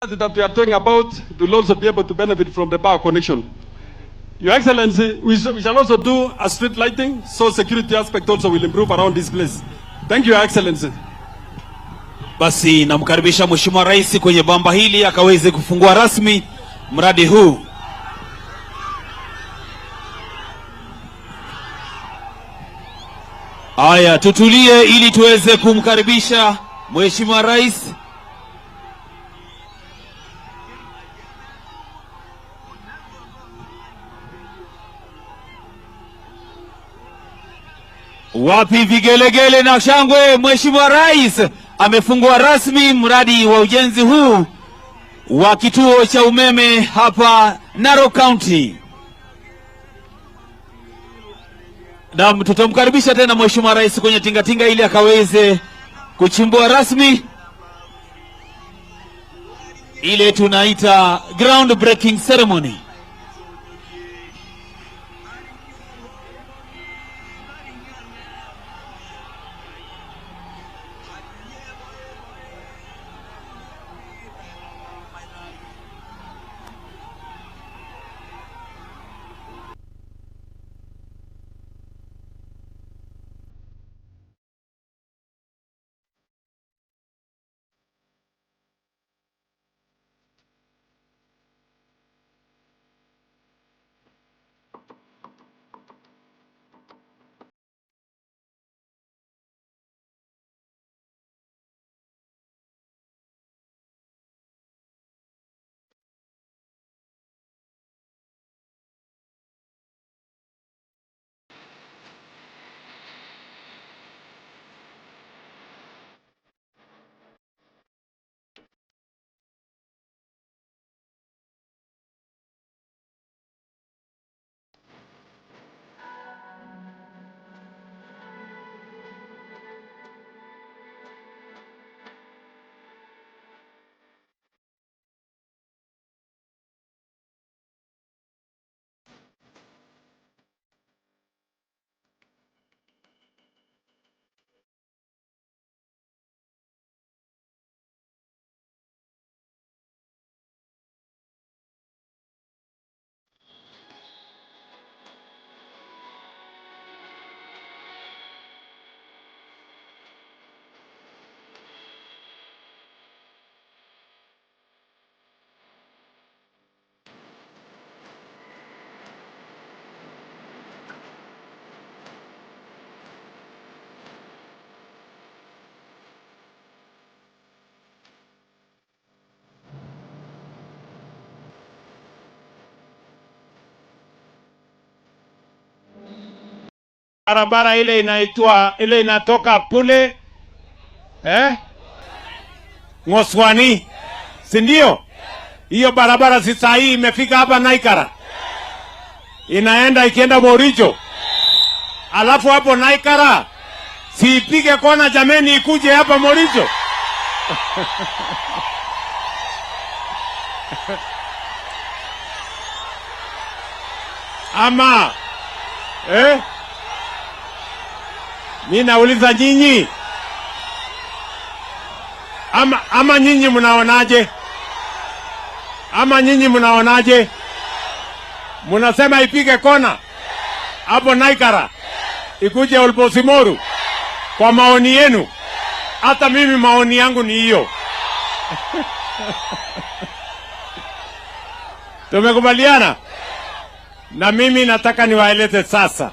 That we are talking about will also be able to benefit from the power connection. Your Excellency, we shall also do a street lighting, so security aspect also will improve around this place. Thank you, Your Excellency. Basi namkaribisha Mheshimiwa Rais kwenye bamba hili akaweze kufungua rasmi mradi huu. Haya, tutulie ili tuweze kumkaribisha Mheshimiwa Rais. Wapi vigelegele na shangwe? Mheshimiwa Rais amefungua rasmi mradi wa ujenzi huu wa kituo cha umeme hapa Narok County. Na tutamkaribisha tena Mheshimiwa Rais kwenye tingatinga ili akaweze kuchimbua rasmi ile tunaita ground breaking ceremony. Barabara ile inaitwa ile inatoka kule Ngoswani, si ndio? Hiyo barabara si saa hii imefika hapa Naikara, inaenda ikienda Moricho, alafu hapo Naikara siipige kona jameni, ikuje hapa Moricho. Ama mi nauliza nyinyi, ama nyinyi mnaonaje? Ama nyinyi mnaonaje? Mnasema ipige kona hapo Naikara ikuje Olbosimoru? Kwa maoni yenu, hata mimi maoni yangu ni hiyo. Tumekubaliana? Na mimi nataka niwaeleze sasa,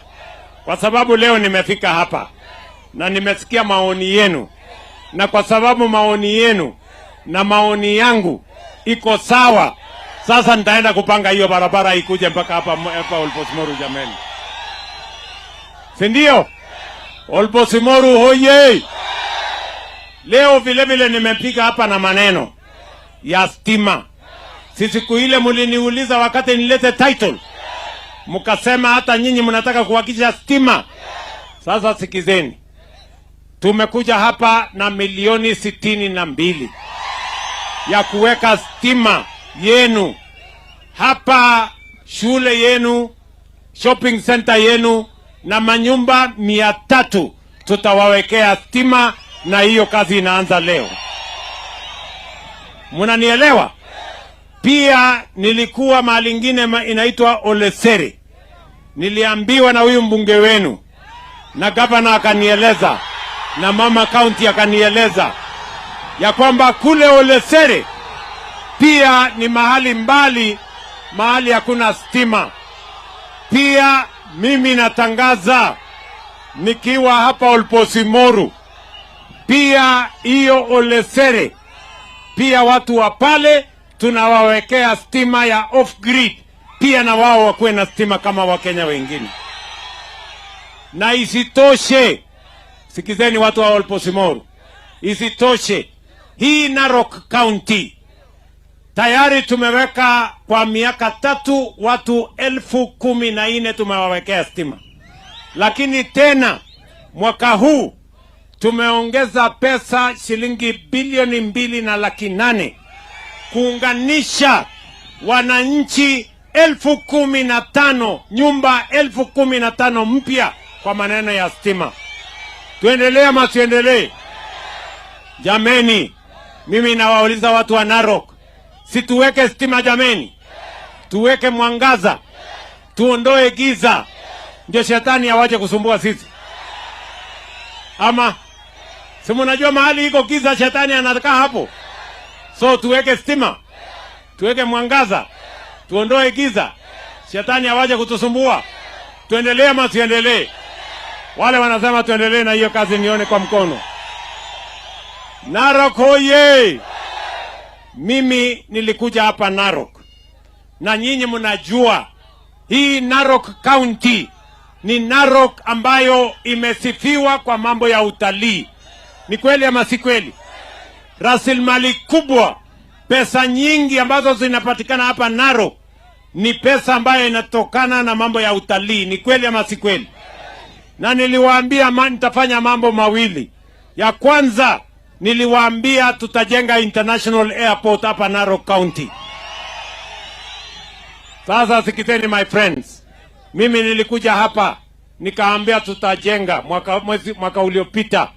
kwa sababu leo nimefika hapa na nimesikia maoni yenu, na kwa sababu maoni yenu na maoni yangu iko sawa, sasa nitaenda kupanga hiyo barabara ikuje mpaka hapa hapa Olbosimoru jameni, si ndio? Olbosimoru hoye! Leo vile vile nimepiga hapa na maneno ya stima. Si siku ile mliniuliza wakati nilete title, mkasema hata nyinyi mnataka kuhakikisha stima. Sasa sikizeni, tumekuja hapa na milioni 62 ya kuweka stima yenu hapa, shule yenu, shopping center yenu na manyumba 300 tutawawekea stima, na hiyo kazi inaanza leo. Mnanielewa? Pia nilikuwa mahali ingine inaitwa Oleseri. Niliambiwa na huyu mbunge wenu na gavana akanieleza na mama county akanieleza ya kwamba kule Oleseri pia ni mahali mbali, mahali hakuna stima. Pia mimi natangaza nikiwa hapa Olposimoru, pia hiyo Olesere, pia watu wa pale tunawawekea stima ya off grid, pia na wao wakuwe na stima kama Wakenya wengine. Na isitoshe, sikizeni watu wa Olposimoru, isitoshe hii Narok County tayari tumeweka kwa miaka 3 watu 14,000 tumewawekea stima. Lakini tena mwaka huu tumeongeza pesa shilingi bilioni 2,800,000 kuunganisha wananchi 15,000, nyumba 15,000 mpya kwa maneno ya stima. Tuendelee ama tuendelee? Jameni, mimi nawauliza watu wa Narok, si tuweke stima jameni? Tuweke mwangaza, tuondoe giza, ndio shetani awache kusumbua sisi. Ama si mnajua mahali iko giza shetani anakaa hapo? So tuweke stima, tuweke mwangaza, tuondoe giza, shetani awache kutusumbua. Tuendelee ama tuendelee? Wale wanasema tuendelee na hiyo kazi, nione kwa mkono. Narok hoye! Mimi nilikuja hapa Narok, na nyinyi mnajua hii Narok County ni Narok ambayo imesifiwa kwa mambo ya utalii. Ni kweli ama si kweli? Rasilimali kubwa, pesa nyingi ambazo zinapatikana hapa Narok ni pesa ambayo inatokana na mambo ya utalii. Ni kweli ama si kweli? Na niliwaambia nitafanya mambo mawili. Ya kwanza, niliwaambia tutajenga international airport hapa Narok County. Sasa sikiteni my friends, mimi nilikuja hapa nikaambia tutajenga mwaka uliopita.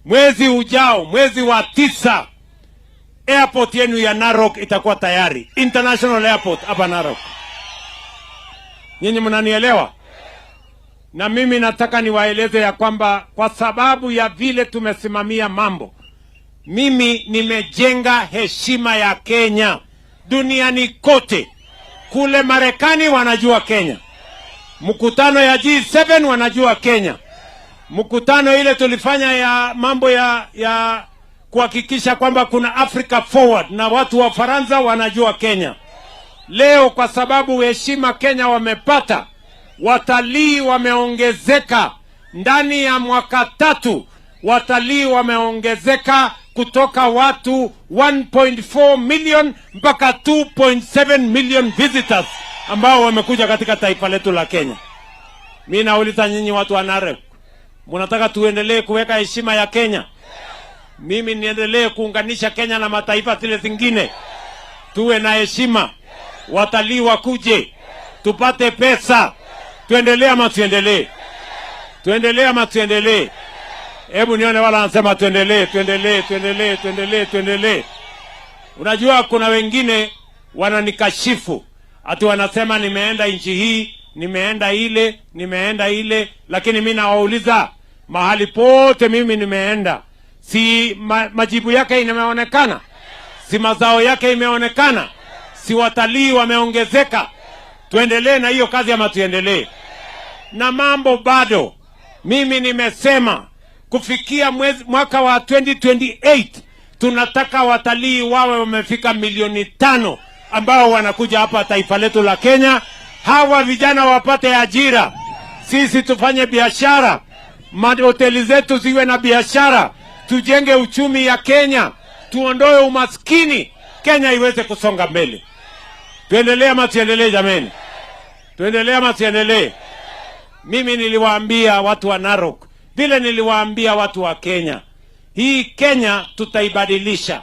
Mwezi ujao, mwezi wa 9, airport yenu ya Narok itakuwa tayari. International airport hapa Narok. Nyinyi mnanielewa? Na mimi nataka niwaeleze ya kwamba kwa sababu ya vile tumesimamia mambo, mimi nimejenga heshima ya Kenya duniani kote. Kule Marekani wanajua Kenya. Mkutano ya G7 wanajua Kenya. Mkutano ile tulifanya ya mambo ya kuhakikisha kwamba kuna Africa Forward na watu wa Faransa wanajua Kenya. Leo kwa sababu heshima Kenya wamepata, watalii wameongezeka. Ndani ya mwaka 3 watalii wameongezeka kutoka watu 1.4 million mpaka 2.7 million visitors ambao wamekuja katika taifa letu la Kenya. Mimi nauliza nyinyi watu wa Narok, mnataka tuendelee kuweka heshima ya Kenya? Mimi niendelee kuunganisha Kenya na mataifa zile zingine, tuwe na heshima, watalii wakuje, tupate pesa. Tuendelee ama tuendelee? Tuendelee ama tuendelee? Hebu nione wala wanasema tuendelee, tuendelee, tuendelee, tuendelee, tuendelee. Unajua kuna wengine wananikashifu, ati wanasema nimeenda nchi hii, nimeenda ile, nimeenda ile, lakini mimi nawauliza mahali pote mimi nimeenda, si majibu yake imeonekana? Si mazao yake imeonekana? Si watalii wameongezeka? Tuendelee na hiyo kazi ama tuendelee? Na mambo bado. Mimi nimesema kufikia mwaka wa 2028 tunataka watalii wawe wamefika milioni 5 ambao wanakuja hapa taifa letu la Kenya. Hawa vijana wapate ajira, sisi tufanye biashara, hoteli zetu ziwe na biashara, tujenge uchumi ya Kenya, tuondoe umaskini, Kenya iweze kusonga mbele. Tuendelee ama tuendelee jameni? Tuendelee ama tuendelee? Mimi niliwaambia watu wa Narok, vile niliwaambia watu wa Kenya, hii Kenya tutaibadilisha,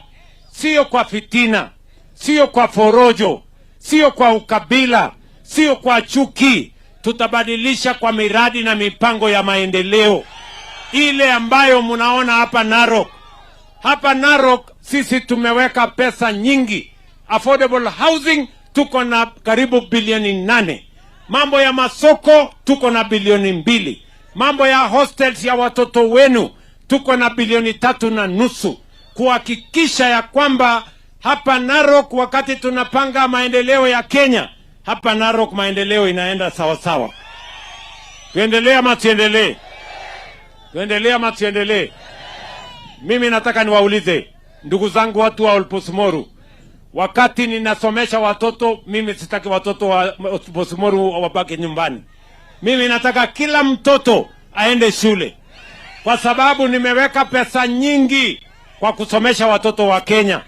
sio kwa fitina, sio kwa forojo, sio kwa ukabila, sio kwa chuki. Tutabadilisha kwa miradi na mipango ya maendeleo ile ambayo mnaona hapa Narok. Hapa Narok sisi tumeweka pesa nyingi Affordable housing tuko na karibu bilioni 8. Mambo ya masoko tuko na bilioni 2. Mambo ya hostels ya watoto wenu tuko na bilioni 3.5. Kuhakikisha ya kwamba hapa Narok, wakati tunapanga maendeleo ya Kenya, hapa Narok maendeleo inaenda sawa sawa. Tuendelee ama tuendelee? Tuendelee ama tuendelee? Mimi nataka niwaulize ndugu zangu watu wa Olposmoru, wakati ninasomesha watoto, mimi sitaki watoto wa Olposmoru wabaki nyumbani. Mimi nataka kila mtoto aende shule, kwa sababu nimeweka pesa nyingi kwa kusomesha watoto wa Kenya.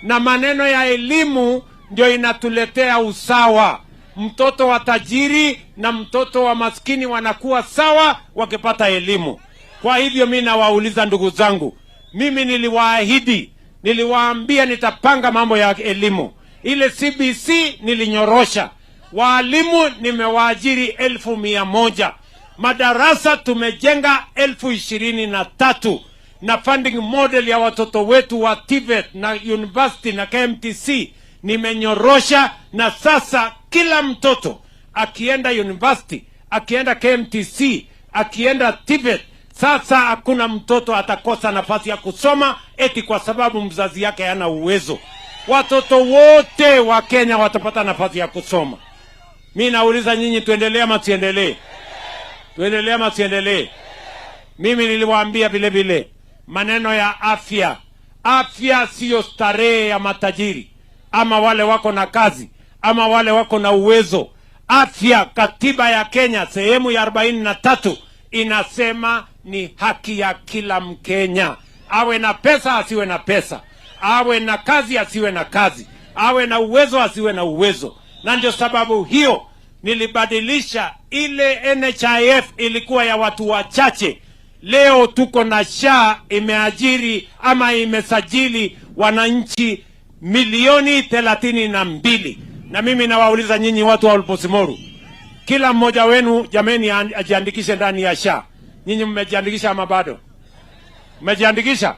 Na maneno ya elimu ndio inatuletea usawa. Mtoto wa tajiri na mtoto wa maskini wanakuwa sawa wakipata elimu. Kwa hivyo mimi nawauliza ndugu zangu, mimi niliwaahidi, niliwaambia nitapanga mambo ya elimu. Ile CBC nilinyorosha. Walimu nimewaajiri 100,000. Madarasa tumejenga 23,000. Na funding model ya watoto wetu wa TVET na university na KMTC nimenyorosha, na sasa kila mtoto akienda university, akienda KMTC, akienda TVET, sasa hakuna mtoto atakosa nafasi ya kusoma eti kwa sababu mzazi yake hana uwezo. Watoto wote wa Kenya watapata nafasi ya kusoma. Mimi nauliza nyinyi, tuendelee ama tuendelee? Tuendelee ama tuendelee? Mimi niliwaambia vile vile maneno ya afya. Afya siyo starehe ya matajiri ama wale wako na kazi ama wale wako na uwezo. Afya, katiba ya Kenya sehemu ya 43 inasema ni haki ya kila Mkenya, awe na pesa asiwe na pesa, awe na kazi asiwe na kazi, awe na uwezo asiwe na uwezo. Na ndio sababu hiyo nilibadilisha ile NHIF ilikuwa ya watu wachache. Leo tuko na SHA imeajiri ama imesajili wananchi milioni 32. Na mimi nawauliza nyinyi watu wa Olposimoru, kila mmoja wenu jameni ajiandikishe ndani ya SHA. Nyinyi mmejiandikisha ama bado? Mmejiandikisha?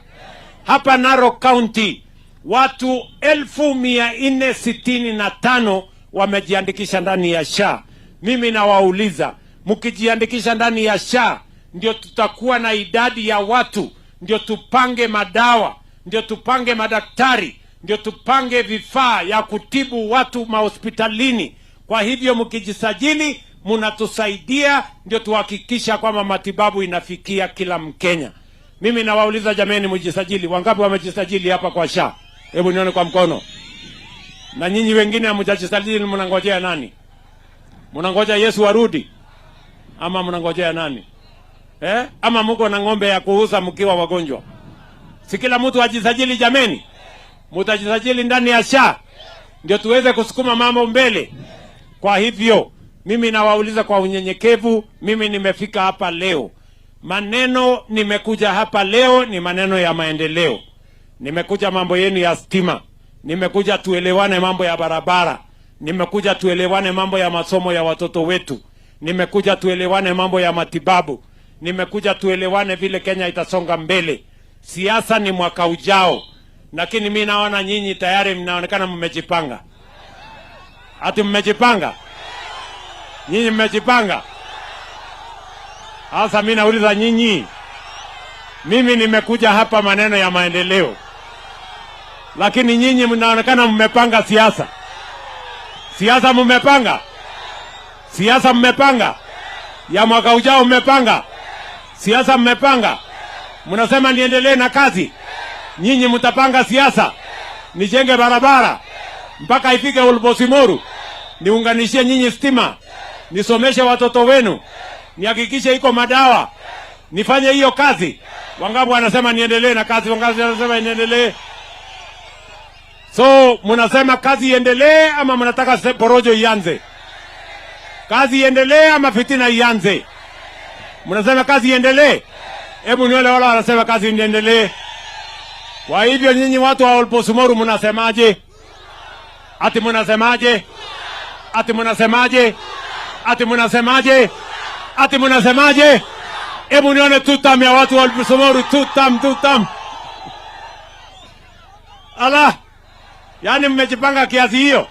Hapa Narok County watu 465,000 wamejiandikisha ndani ya SHA. Mimi nawauliza, mkijiandikisha ndani ya SHA ndio tutakuwa na idadi ya watu, ndio tupange madawa, ndio tupange madaktari, ndio tupange vifaa ya kutibu watu mahospitalini. Kwa hivyo mkijisajili mnatusaidia, ndio tuhakikisha kwamba matibabu inafikia kila Mkenya. Mimi nawauliza jameni, mjisajili. Wangapi wamejisajili hapa kwa SHA? Hebu nione kwa mkono. Na nyinyi wengine hamjajisajili, mnangojea nani? Mnangoja Yesu arudi ama mnangojea nani? Ama mko na ng'ombe ya kuuza mkiwa wagonjwa? Si kila mtu ajisajili jameni? Mtajisajili ndani ya SHA ndio tuweze kusukuma mambo mbele. Kwa hivyo mimi nawauliza kwa unyenyekevu, mimi nimefika hapa leo. Maneno nimekuja hapa leo ni maneno ya maendeleo. Nimekuja mambo yenu ya stima. Nimekuja tuelewane mambo ya barabara. Nimekuja tuelewane mambo ya masomo ya watoto wetu. Nimekuja tuelewane mambo ya matibabu. Nimekuja tuelewane vile Kenya itasonga mbele. Siasa ni mwaka ujao. Lakini mimi naona nyinyi tayari mnaonekana mmejipanga. Ati mmejipanga? Nyinyi mmejipanga? Sasa mimi nauliza nyinyi, mimi nimekuja hapa maneno ya maendeleo, lakini nyinyi mnaonekana mmepanga siasa. Siasa mmepanga? Siasa mmepanga? Ya mwaka ujao mmepanga? Siasa mmepanga? Mnasema niendelee na kazi. Nyinyi mtapanga siasa. Nijenge barabara mpaka ifike Olposimoru, niunganishie nyinyi stima, nisomeshe watoto wenu, nihakikishe iko madawa, nifanye hiyo kazi. Wangapi wanasema niendelee na kazi? Wangapi wanasema niendelee? So mnasema kazi iendelee ama mnataka porojo ianze? Kazi iendelee ama fitina ianze? Mnasema kazi iendelee? Hebu nione wala wanasema kazi iendelee. Kwa hivyo nyinyi watu wa Olposimoru mnasemaje? Ati mnasemaje? Ati mnasemaje? Ati mnasemaje? Ati mnasemaje? Hebu nione tutam ya watu wa Olposimoru, tutam, tutam. Ala. Yaani mmejipanga kiasi hiyo?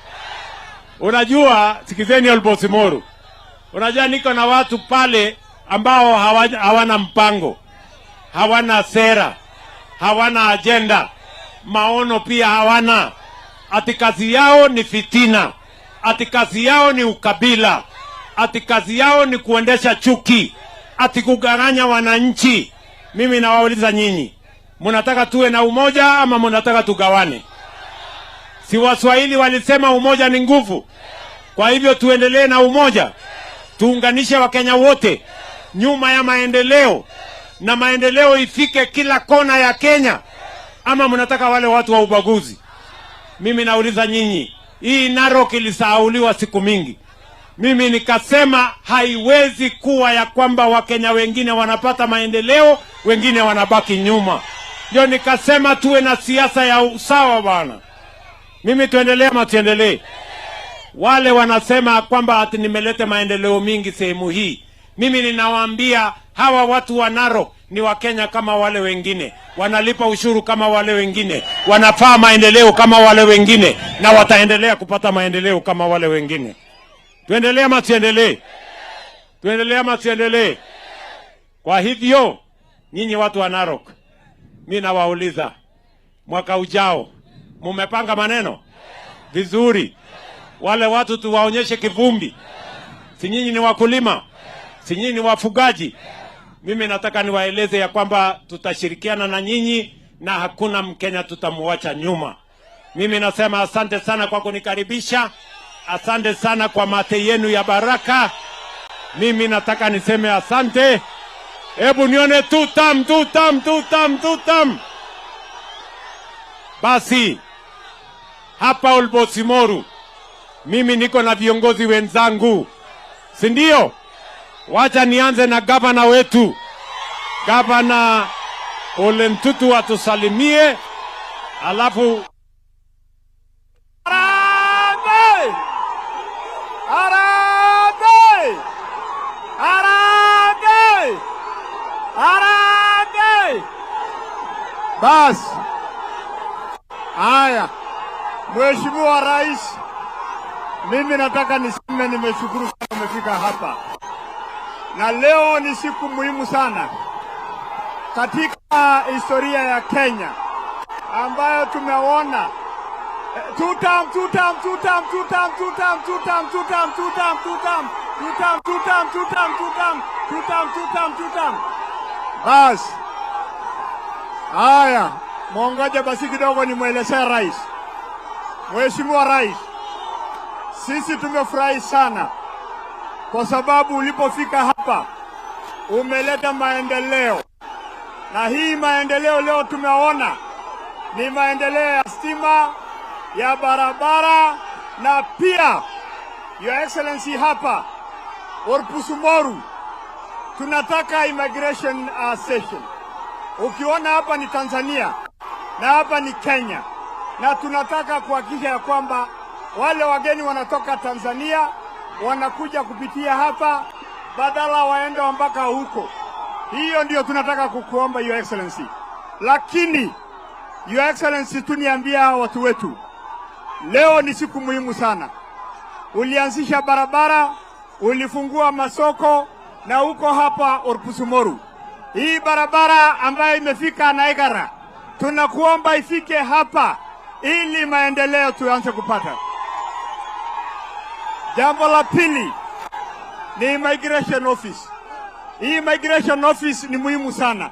Unajua, sikizeni Olbosimoru. Unajua niko na watu pale ambao hawana mpango, hawana sera, hawana agenda, maono pia hawana. Ati kazi yao ni fitina, ati kazi yao ni ukabila, ati kazi yao ni kuendesha chuki, ati kugawanya wananchi. Mimi nawauliza nyinyi, mnataka tuwe na umoja ama mnataka tugawane? Si Waswahili walisema umoja ni nguvu? Kwa hivyo tuendelee na umoja, tuunganishe Wakenya wote nyuma ya maendeleo, na maendeleo ifike kila kona ya Kenya. Ama mnataka wale watu wa ubaguzi? Mimi nauliza nyinyi, hii Narok ilisahauliwa siku mingi. Mimi nikasema haiwezi kuwa ya kwamba Wakenya wengine wanapata maendeleo, wengine wanabaki nyuma. Ndio nikasema tuwe na siasa ya usawa bwana. Mimi tuendelee ama tuendelee? Wale wanasema kwamba ati nimeleta maendeleo mingi sehemu hii, mimi ninawaambia hawa watu wa Narok ni Wakenya kama wale wengine, wanalipa ushuru kama wale wengine, wanafaa maendeleo kama wale wengine, na wataendelea kupata maendeleo kama wale wengine. Tuendelee ama tuendelee? Tuendelee ama tuendelee? Kwa hivyo nyinyi watu wa Narok, mimi nawauliza, mwaka ujao mumepanga maneno vizuri? Wale watu tuwaonyeshe kivumbi. Si nyinyi ni wakulima? Si nyinyi ni wafugaji? Mimi nataka niwaeleze ya kwamba tutashirikiana na nyinyi na hakuna Mkenya tutamuacha nyuma. Mimi nasema asante sana kwa kunikaribisha. Asante sana kwa mate yenu ya baraka. Mimi nataka niseme asante. Hebu nione tutam, tutam, tutam, tutam. Basi hapa Olbosimoru mimi niko na viongozi wenzangu, si ndio? Wacha nianze na gavana wetu, Gavana Ole Ntutu atusalimie, alafu Harambee! Harambee! Harambee! Harambee! Bas. Haya. Mheshimiwa Rais, mimi nataka niseme nimeshukuru sana umefika hapa. Na leo ni siku muhimu sana katika historia ya Kenya ambayo tumeona tutam tutam tutam tutam tutam tutam tutam tutam tutam tutam tutam tutam tutam tutam tutam tutam. Bas. Haya, mwongoje basi kidogo nimwelezee Rais. Mheshimiwa Rais, sisi tumefurahi sana kwa sababu ulipofika hapa umeleta maendeleo, na hii maendeleo leo tumeona ni maendeleo ya stima, ya barabara, na pia Your Excellency hapa Olpusumoru tunataka immigration station. Ukiona hapa ni Tanzania na hapa ni Kenya, na tunataka kuhakikisha ya kwamba wale wageni wanatoka Tanzania wanakuja kupitia hapa badala waende mpaka huko. Hiyo ndio tunataka kukuomba Your Excellency. Lakini Your Excellency, tuniambia watu wetu, leo ni siku muhimu sana. Ulianzisha barabara, ulifungua masoko, na uko hapa Olpusumoru. Hii barabara ambayo imefika Naegara, tunakuomba ifike hapa ili maendeleo tuanze kupata. Jambo la pili ni immigration office. Hii immigration office ni muhimu sana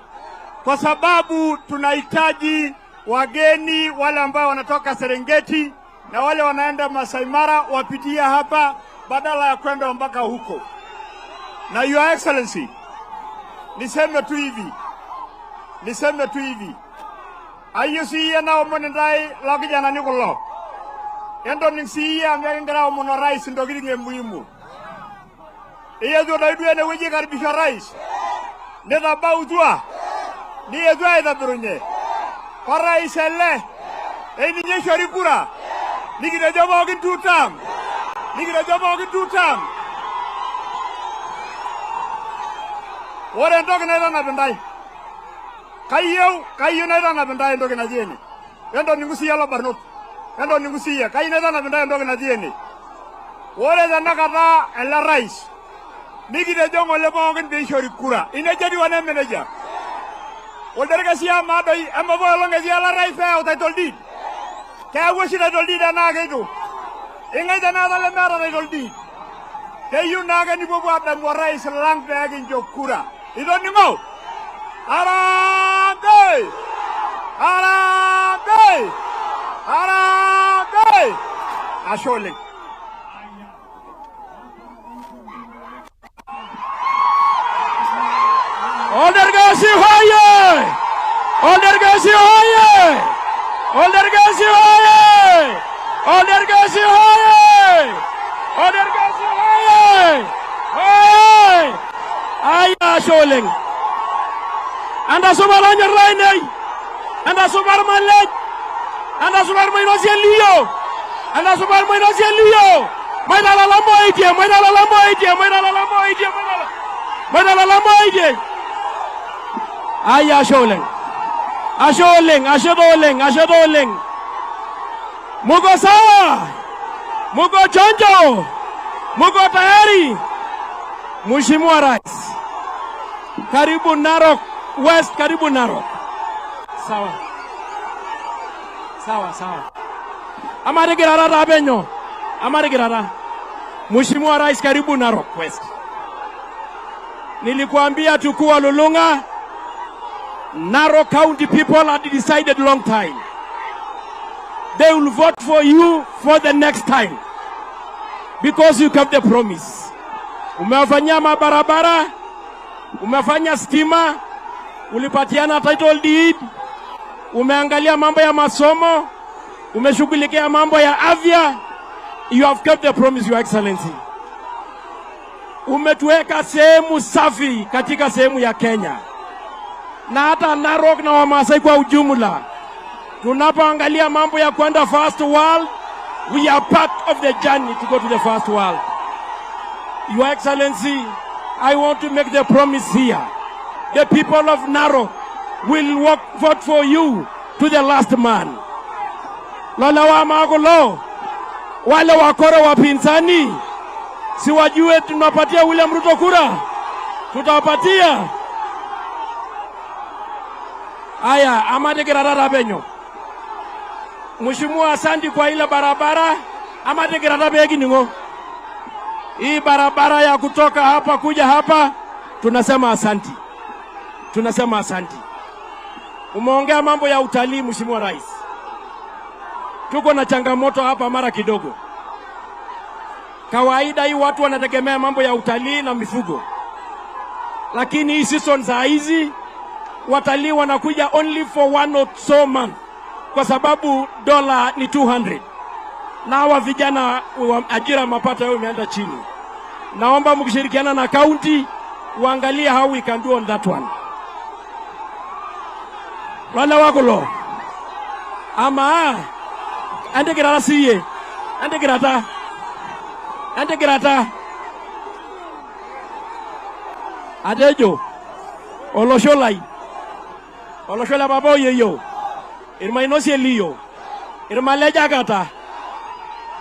kwa sababu tunahitaji wageni wale ambao wanatoka Serengeti na wale wanaenda Masai Mara wapitia hapa badala ya kwenda mpaka huko. Na Your Excellency, niseme tu hivi. Ayo siya na omonendai la kijana nikulo. Endo ningsiya amyangira omono rais ndokiringe muhimu. Iya tu daidu ene weji karibisha rais. Neta bautua. Ni etu aitobirunye. Kwa rais ele. Eininye ishori kura. Nikitejo pookin two term. Nikitejo pookin two term. Ore entoki naitanap intae. Kayieu naitanap intae entoki naji ene. Entoning'u siyie ilo barnot. Entoningu siiyie, kayieu naitanap intae entoki natii ene. Ore tenakata ele rais nikitejo ng'ole pookin peishori kura. Inejia etiu eneme nejia? Olderkesi amaa doi emapa olong etii ele rais peyau title deed? Keyau oshi title deed enaa keitu? Ing'ae tenakata lemeeta title deed? Keyieu naake nipuopuo adamu orais lang pee kincho kura. Itoning'o? Harambee! Harambee! Harambee! Ashe oleng. Olderkesi hoye! Olderkesi hoye! Olderkesi hoye! Olderkesi hoye! Olderkesi hoye! Hoye! Aya ashe oleng. Anda supa lonyor lainei. Anda supa irmalej. Anda supa irmainosie liyo. Anda supa irmainosie liyo. Maitalala moitie, maitalala moitie, maitalala moitie, maitalala. Maitalala moitie. Aya ashe oleng. Ashe oleng, ashe oleng, ashe oleng. Muko sawa? Muko chonjo? Muko tayari? Mheshimiwa Rais, karibu Narok West, karibu Narok. Sawa. Sawa, sawa. Amare girara rabenyo. Amare girara. Mheshimiwa Rais, karibu Narok West. Nilikuambia tukua Lulunga. Narok County people had decided long time. They will vote for you for the next time. Because you kept the promise. Umefanya mabarabara, umefanya stima, ulipatiana title deed, umeangalia mambo ya masomo, umeshughulikia mambo ya afya. You have kept the promise, Your Excellency. Umetuweka sehemu safi katika sehemu ya Kenya. Na hata Narok na Wamasai kwa ujumla. Tunapoangalia mambo ya kwenda first world, we are part of the journey to go to the first world. Your Excellency, I want to make the promise here. The people of Narok will vote for you to the last man. Lola wa magolo, wale wakora wapinzani, si wajue tunapatia William Ruto kura, tutawapatia. Aya, amade gerara benyo. Mheshimiwa, asante kwa ile barabara, amade gerara begi ningo. Hii barabara ya kutoka hapa kuja hapa, tunasema asanti. Tunasema asanti. Umeongea mambo ya utalii, Mheshimiwa Rais. Tuko na changamoto hapa mara kidogo. Kawaida hii watu wanategemea mambo ya utalii na mifugo. Lakini hii season za hizi watalii wanakuja only for one or so month, kwa sababu dola ni 200. Na hawa vijana wa ajira mapato yao imeenda chini. Naomba mkishirikiana na county uangalie how we can do on that one. Wala wakulo. Ama ande kirata siye. Ande kirata. Ande kirata. Adejo. Olosho lai. Olosho la baba yeyo. Irmainosie liyo. Irmaleja kata.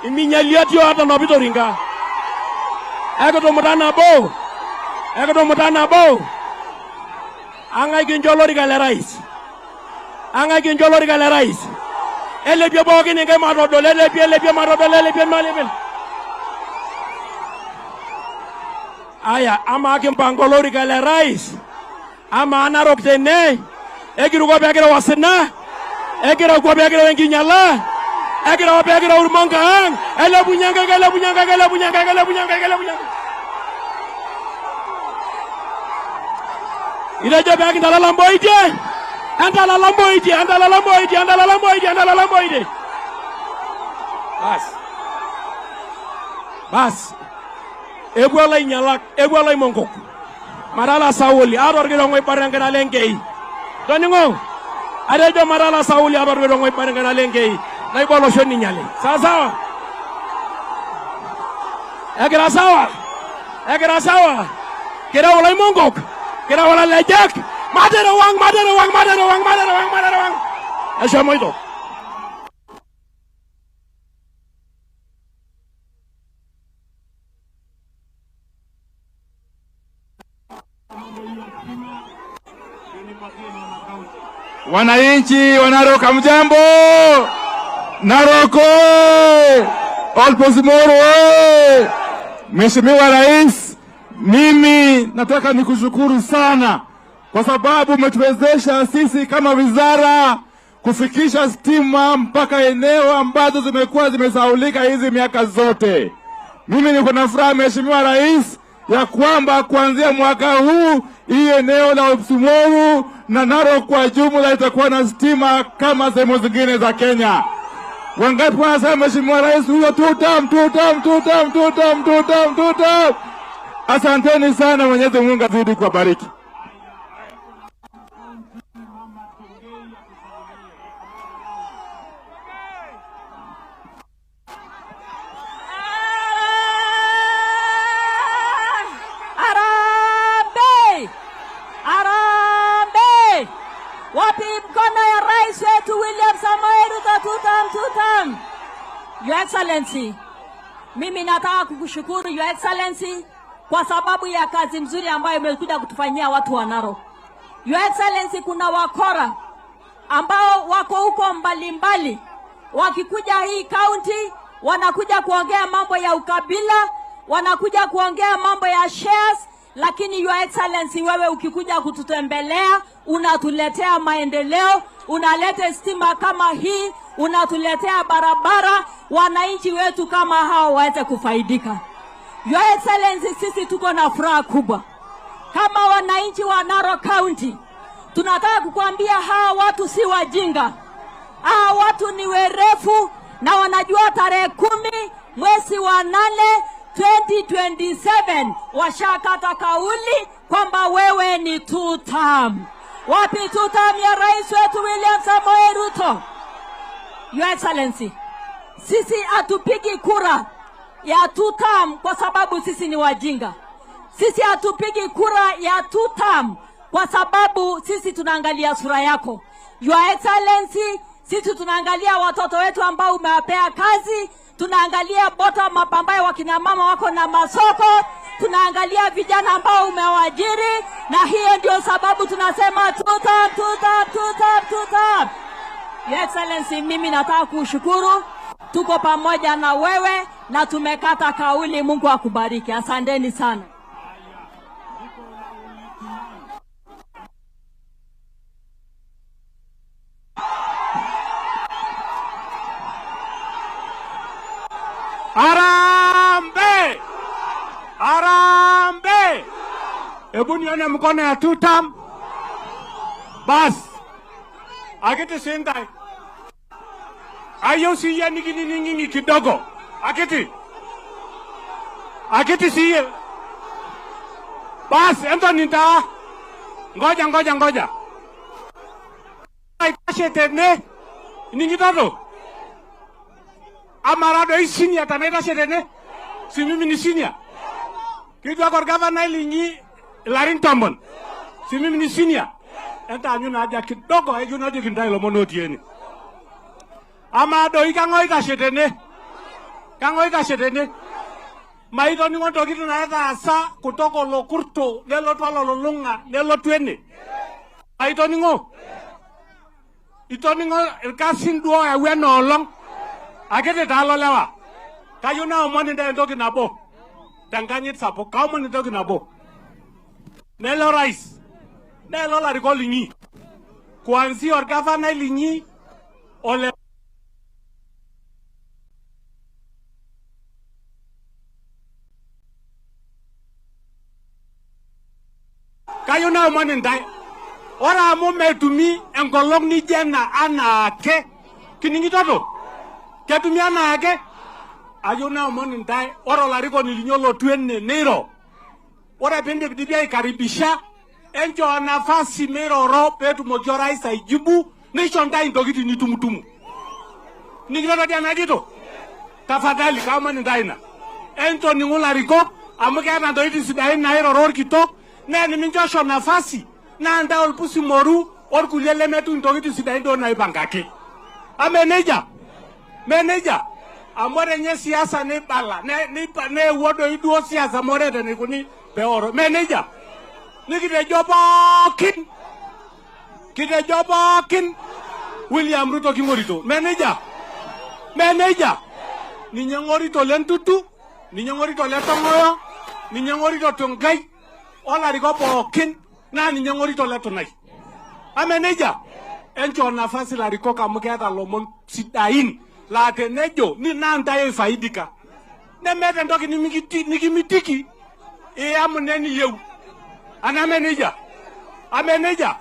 Iminyaliatio hata nopitoringa. Ekotomutana bo. Ekotomutana bo. Angai kincho olorika le rais. Angai kincho olorika le rais. Elepie pookin enkai matodol, elepie, elepie matodol, elepie malepie. Aya, ama kimpango olorika le rais. Ama Narok tene. Ekiruko peekireu osina. Ekiruko peekireu enkinyala. Ekireu peekireu irmonka ang. Elepunye enkaik, elepunye enkaik, elepunye enkaik, elepunye enkaik, elepunye enkaik. Itejo pee kintalala mboitie. Entalala mboitie, entalala mboitie, entalala mboitie, entalala mboitie. Bas. Bas. Epuo ilainyalak, epuo ilaimonkok. Matala Sauli, aata orkidong'o oibor enkaina lenkei. Toning'o? Atejo matala Sauli aata orkidong'o oibor enkaina lenkei. Naibo olosho ninyale. Sawa sawa? Ekira sawa? Ekira sawa? Kireu ilaimonkok? Kireu ilalejak? Materewang, materewang, materewang, materewang, materewang. Eshomoito. Wananchi wa Narok hamjambo? Narok Olposmoro. Mheshimiwa Rais, mimi nataka nikushukuru sana kwa sababu umetuwezesha sisi kama wizara kufikisha stima mpaka eneo ambazo zimekuwa zimesahaulika hizi miaka zote. Mimi niko na furaha, Mheshimiwa Rais, ya kwamba kuanzia mwaka huu hii eneo la Olpusimoru na Narok kwa jumla itakuwa na stima kama sehemu zingine za Kenya. Wangapi wanasema Mheshimiwa Rais huyo tutam tutam tutam tutam tutam tutam? Asanteni sana, Mwenyezi Mungu azidi kuwabariki. Harambee! Harambee! Wapi mkono ya rais wetu William Samoei Ruto? Tutam tutam. Your Excellency, mimi nataka kukushukuru Your Excellency kwa sababu ya kazi mzuri ambayo imekuja kutufanyia watu wa Narok. Your Excellency, kuna wakora ambao wako huko mbalimbali, wakikuja hii county wanakuja kuongea mambo ya ukabila, wanakuja kuongea mambo ya shares, lakini Your Excellency, wewe ukikuja kututembelea unatuletea maendeleo, unaleta stima kama hii, unatuletea barabara, wananchi wetu kama hao waweze kufaidika. Your Excellency, sisi tuko na furaha kubwa kama wananchi wa Narok County. Tunataka kukuambia hawa watu si wajinga, hawa watu ni werefu na wanajua tarehe 10 mwezi wa 8 2027 washakata kauli kwamba wewe ni two term. Wapi two term ya rais wetu William Samoei Ruto? Your Excellency, sisi hatupigi kura ya two term kwa sababu sisi ni wajinga. Sisi hatupigi kura ya two term kwa sababu sisi tunaangalia sura yako. Your Excellency, sisi tunaangalia watoto wetu ambao umewapea kazi, tunaangalia bottom up ambayo wakina mama wako na masoko, tunaangalia vijana ambao umewaajiri, na hiyo ndio sababu tunasema two term, two term, two term, two term. Your Excellency, mimi nataka kushukuru, tuko pamoja na wewe na tumekata kauli. Mungu akubariki. Asanteni sana. Harambee! Harambee! Hebu nione mkono ya two term. Bas. Akiti sindai. Ayo siye niki kidogo. Akiti. Akiti siye. Bas, Anthony nita. Ngoja ngoja ngoja. Aitashe tene. Ningitoto. Amarado hii senior tanaita tene. Si mimi ni senior. Kitu akor governor lingi larin tombon. Si mimi ni senior. Enta anyu na haja kidogo hiyo na haja kindai lomono tieni. Ama doi kangoi kashetene. Kangoi kashetene. Maito ni ngoto kitu na hata kutoka lokurto lelo twalo lolunga lelo twene. Maito ni ngo. Ito ni ngo ilkasin duo ya weno olong. Akete talo lewa. Kayo na omoni nda entoki nabo. Tanganyit sapo. Kaomoni entoki nabo. Nelo rais. Nelo lariko lingi. Kuanzi orgavana lingi. Ole. Kayo na omoni nda. Ora amu metumi enkolong ni jena anaake. Kiningitoto. Ketumia naake. Ayo na omoni ntae. Ora olarikoni linyi olotu ene neiro. Ore piindipidipi aikaribisha enchoo nafasi meiroro peetumoki orais aijibu neisho ntae intokitin nitumutumu. Nikitoto dii enajito? Tafadhali kaomon ntae ina. Entoning'u ilarikok amu keeta ntokitin sidain nairoro orkitok naa eniminchosho nafasi naa ntae olpusi moru orkulie lemetum intokitin sidain duo naipangaki. Ame nejia? Meneja, amu ore nye siasa neibala, neewuo doi duo siasa more teneikuni peoro. Meneja, nikitejo pookin, Kitejo pookin William Ruto king'orito. Meneja. Meneja. Ninye ng'orito le Ntutu, ninye ng'orito le Tong'oyo, ninye ng'orito Tongai, olarikok pookin naa ninye ng'orito le Tunai. Ame nejia? Enchoo nafasi ilarikok amu keeta lomon sidain laa tenejo naa ntae oifaidika. Nemeeta entoki nikimitiki iyamu neniyieu. Anaa nejia? Ame nejia?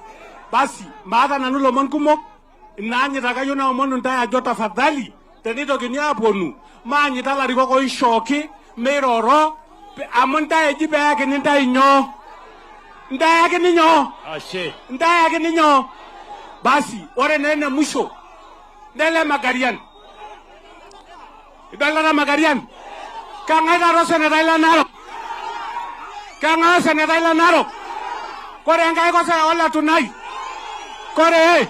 Basi maata nanu lomon kumok inaanyita ake ayieu naomonu ntae ajo tafadhali tenitokini aaponu maanyita ilarikok oishooki meiroro amu ntae eji peeyakini ntae nyoo? Ntae eyakini nyoo? Ashe. Ntae eyakini nyoo? Basi ore naa ene musho nele Magarian. Idolita Magarian? Kang'ae taata osenetai le Narok? Kang'ae osenetai le Narok? Kore enkae kose ole Tunai? Kore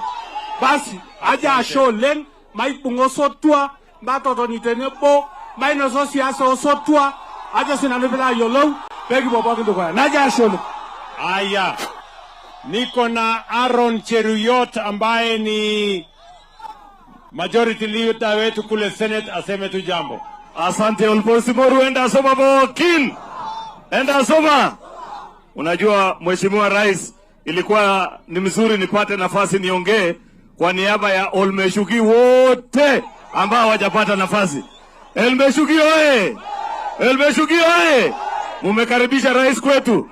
basi ajo ashe oleng, maibung'a osotua, matotoni tenebo, mainosa siasa osotua, ajo sinanu piilo ayiolou peekipuo pookin dukuya. Najo ashe oleng. Aya, niko na Aaron Cheruiyot ambaye ni majority leader wetu kule Senate, aseme tu jambo. Asante Olposimoru, enda soma pookin. Enda soma. Unajua Mheshimiwa Rais, ilikuwa ni mzuri nipate nafasi niongee kwa niaba ya Olmeshuki wote ambao hawajapata nafasi. Elmeshuki oye! Elmeshuki oye! Mumekaribisha rais kwetu.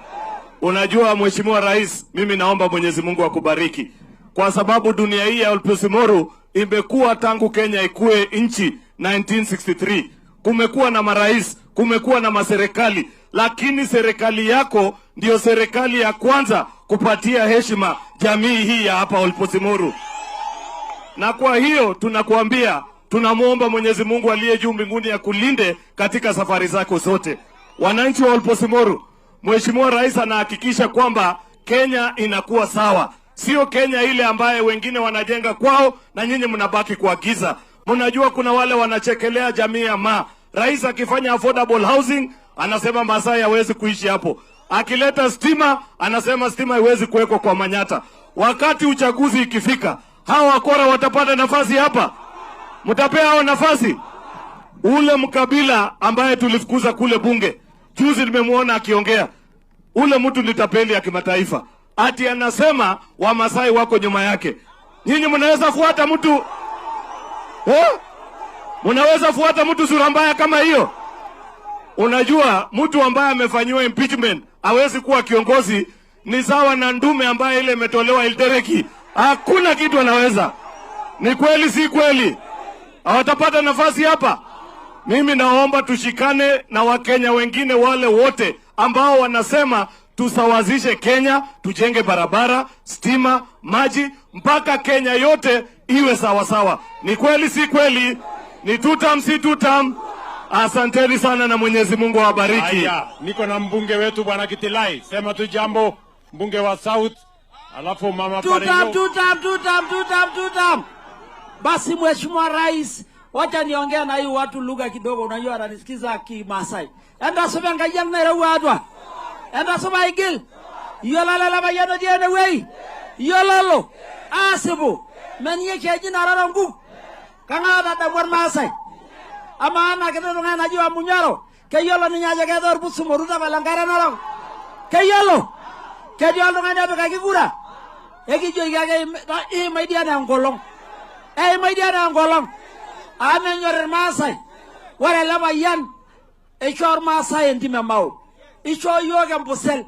Unajua Mheshimiwa Rais, mimi naomba Mwenyezi Mungu akubariki. Kwa sababu dunia hii ya Olposimoru imekuwa tangu Kenya ikue nchi 1963. Kumekuwa na marais, kumekuwa na maserikali, lakini serikali yako ndiyo serikali ya kwanza kupatia heshima jamii hii ya hapa Olposimoru. Na kwa hiyo tunakuambia, tunamuomba Mwenyezi Mungu aliye juu mbinguni akulinde katika safari zako zote. Wananchi wa Olposimoru, Mheshimiwa Rais anahakikisha kwamba Kenya inakuwa sawa. Sio Kenya ile ambaye wengine wanajenga kwao na nyinyi mnabaki kwa giza. Mnajua kuna wale wanachekelea jamii ya Ma. Rais akifanya affordable housing anasema Masai hawezi kuishi hapo. Akileta stima anasema stima haiwezi kuwekwa kwa Manyata. Wakati uchaguzi ikifika, hawa wakora watapata nafasi hapa? Mtapea hao nafasi? Ule mkabila ambaye tulifukuza kule bunge, juzi nimemuona akiongea. Ule mtu ni tapeli ya kimataifa. Ati anasema Wamasai wako nyuma yake. Nyinyi mnaweza fuata mtu? Mnaweza fuata mtu sura mbaya kama hiyo? Unajua mtu ambaye amefanyiwa impeachment hawezi kuwa kiongozi, ni sawa na ndume ambaye ile imetolewa Ildereki. Hakuna kitu anaweza. Ni kweli si kweli? Hawatapata nafasi hapa. Mimi naomba tushikane na Wakenya wengine wale wote ambao wanasema tusawazishe Kenya, tujenge barabara, stima, maji mpaka Kenya yote iwe sawa sawa. Ni kweli si kweli? Ni tutam si tutam? Asanteni sana na Mwenyezi Mungu awabariki. Aya, niko na mbunge wetu Bwana Kitilai. Sema tu jambo, mbunge wa South, alafu mama Tutam, Parengo. tutam, tutam, tutam, tutam. Basi Mheshimiwa Rais, wacha niongee na hii watu lugha kidogo, unajua ananisikiza Kimasai. Enda soma ngajang na rawa atwa. Enda soma igil. Yolala la bayano diene wei. Yololo. Asibu. Menie keji na rara ngu. Kanga da damwar Masai. Ama ana kete tunga najua munyaro. Keyolo ninyaje kedor busumoruta balangara narok. Keyolo. Kedio tung'ani opikaki kura. Ekijoki ake imaidia na enkolong. Eimaidia na enkolong. Amu menyor irmaasai. Ore ele payian eishoo irmaasai entim e Mau. Ishoo yiok empusel.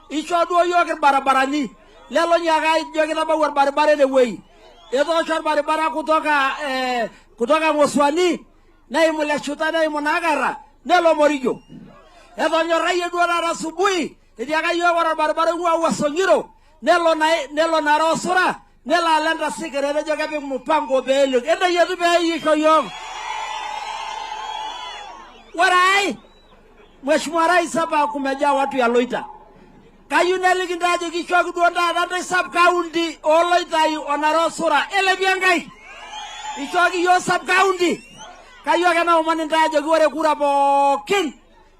Ishoo duo yiok irbarabarani. Lelo ninye ake ajo kitabau orbaribara enewueji. Etoosho orbaribara kutoka Ng'osuani neimu Leshuta neimu Nakara nelo Morijo. Etonyorrayie duo taata asubuhi etiaka yiok ore orbaribara oing'ua Wuasong'iro nelo Naro Sura nelo alo Entasikere nejo kepik mupango pee eluk. Entayietu pee isho yiok. Ore ai Mheshimiwa Rais, hapa kumejaa watu ya Loita. Kayieu neliki ntae ajo kishoki duo taata ntae sub county ooloitai o Narok Sura. Elepie Enkai. Ishooki yiok sub county. Kayieu ake naomon ntae ajoki ore kura pookin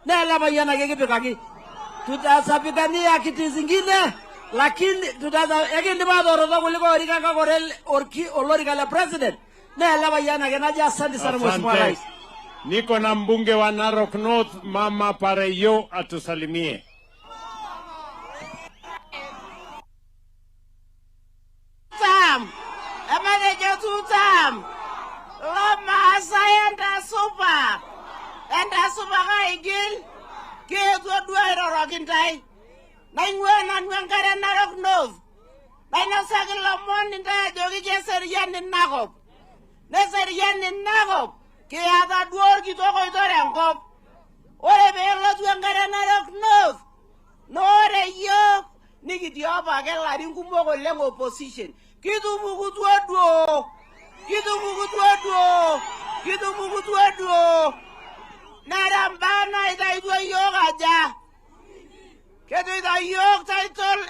naa ele payian ake kipikaki. Tutasapikania kiti zingine Lakini tutaza ekindipa atooroto kuliko orika kake olorika le president. Na ele payian ake najo asante sana Mheshimiwa Rais. Niko na mbunge wa Narok North Mama Pareyo atusalimie. Tam. Emanejo tutam. Lamaasai entasupa. Entasupa kaigil. Keetuo duo airoroki intae. Naing'uaa nanu enkare Narok North. Nainosaki ilomon intae ajoki keserian inakop. Neserian inakop. Kiata duo orkitok oitore enkop. Ore pee elotu enkare Narok North, naa ore yiok nikitii apake ilarin kumok oleng opposition. Kitupukutuo duo. Kitupukutuo duo. Kitupukutuo duo. Nera mbaa naitaituo yiok aja. Ketuita yiok title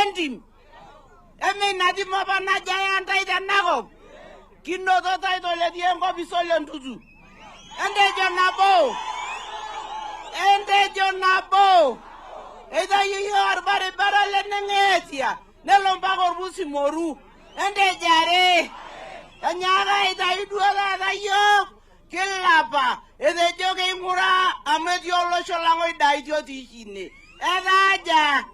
entim. Eme ina tim apa najo eya ntae tenakop. Kinoto title etii enkopis ole Ntutu. Entejo nabo. Entejo nabo. Eitayio yiok orbaribara le Neng'eetia. Nelo mpaka Orpusimoru. Entejo are. Enyaaka aitayu duo taata yiok kilapa. Etejo keing'uraa amu etii olosho lang oidaaitie otii shine. Etaa aja.